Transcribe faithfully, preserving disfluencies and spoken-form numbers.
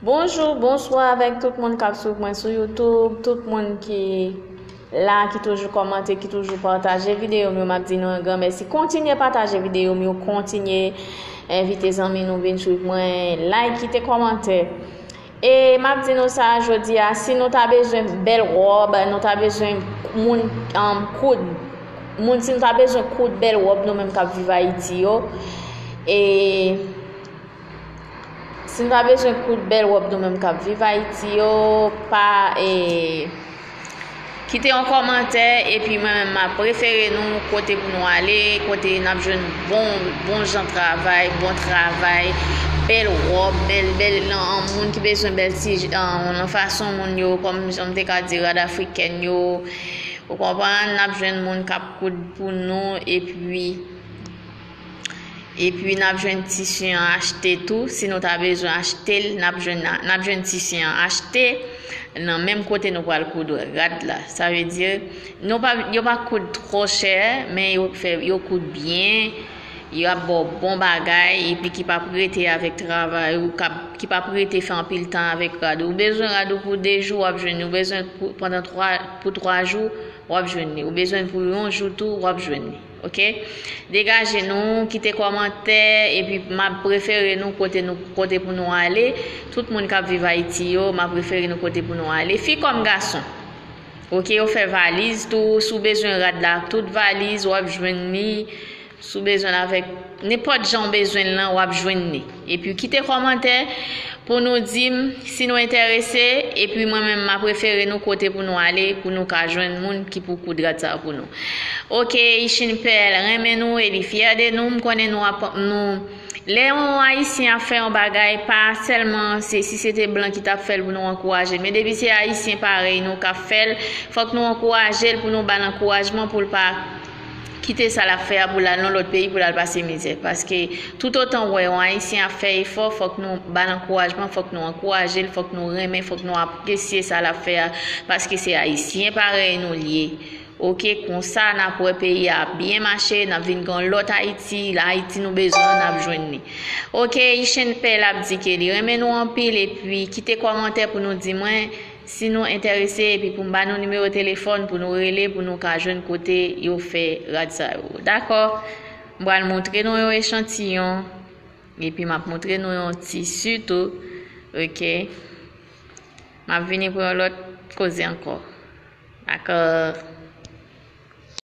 Bonjou, bonswa avèk tout moun k ap swiv mwen sou YouTube, tout moun ki la, ki toujou kòmante, ki toujou pataje videyo m yo, m ap di nou yon gran mèsi. Kontinye pataje videyo m yo, kontinye envite zanmi nou vin swiv mwen, like, kite kòmantè. E m ap di nou sa jodi a, si nou ta bezwen bèl wòb, nou ta bezwen moun um, koud, moun si nou ta bezwen koud bèl wòb nou menm k ap viv Ayiti yo, e si nou ta bezwen koud bèl wòb nou menm k ap viv Ayiti yo, pa e, kite yon kòmantè, epi mwen menm m ap refere nou kote pou nou ale, kote n ap jwenn bon, bon jan travay, bon travay, bèl wòb, bèl, bèl, nan, an, moun ki bezwen bèl ti, an, nan fason moun yo, kòm jan m te ka di, rad afrikèn yo, ou konprann, n ap jwenn moun k ap koud pou nou, epi Epi n ap jwenn tisi an achte tou. Si nou ta bezwen achte l, n ap jwenn, n ap jwenn tisi an achte nan menm kote nou pral koud rad la. Sa vle di, nou pa, yo pa koud twò chè, men yo fè, yo koud byen. Y ap ba w bon bagay, epi ki p ap rete avèk travay ou, k ap, ki p ap rete fè anpil tan avèk rad ou. Ou bezwen rad ou pou de jou, w ap jwenn li. Ou bezwen pou, pandan twa, pou twa jou, w ap jwenn li. Ou bezwen pou yon jou tou, w ap jwenn li. Ok? Degaje nou, kite kòmantè, epi m ap refere nou kote nou, kote pou nou ale. Tout moun k ap viv Ayiti yo, m ap refere nou kote pou nou ale. Fi kòm gason. Ok, yo fè valiz tou. Si w bezwen rad la ak tout valiz, w ap jwenn li. Si w bezwen l avèk nenpòt jan w bezwen l lan, w ap jwenn li. Epi kite kòmantè pou nou di m si nou enterese, epi mwen menm m ap refere nou kote pou nou ale, pou nou ka jwenn moun ki pou koud rad sa yo pou nou. Ok, Ichin Pèl renmen nou e li fyè de nou. M konnen nou ap, nou, lè yon Ayisyen ap fè yon bagay, pa sèlman se si se te blan ki t ap fè l pou nou ankouraje l. Men depi se Ayisyen parèy nou k ap fè l, fòk nou ankouraje l pou nou ba l ankourajman pou l pa kite sa l ap fè a pou l al nan lòt peyi pou l al pase mizè. Paske toutotan w wè yon Ayisyen ap fè efò, fòk nou ba l ankourajman, fòk nou ankouraje l, fòk nou renmen, fòk nou apresye sa l ap fè a. Paske se Ayisyen parèy nou l ye. Ok, konsa n ap wè peyi a ap byen mache, n ap vin gen yon lòt Ayiti, la Ayiti nou bezwen an, n ap jwenn li. Ok, Ichin Pèl ap di ke li renmen nou anpil, epi kite kòmantè pou nou di mwen si nou enterese, epi pou m ba nou nimewo telefòn pou nou rele, pou nou ka jwenn kote yo fè rad sa yo. Dakò? M pral montre nou yon echantiyon, epi m ap montre nou yon tisi tou. Ok? M ap vini pou yon lòt koze ankò. Dakò?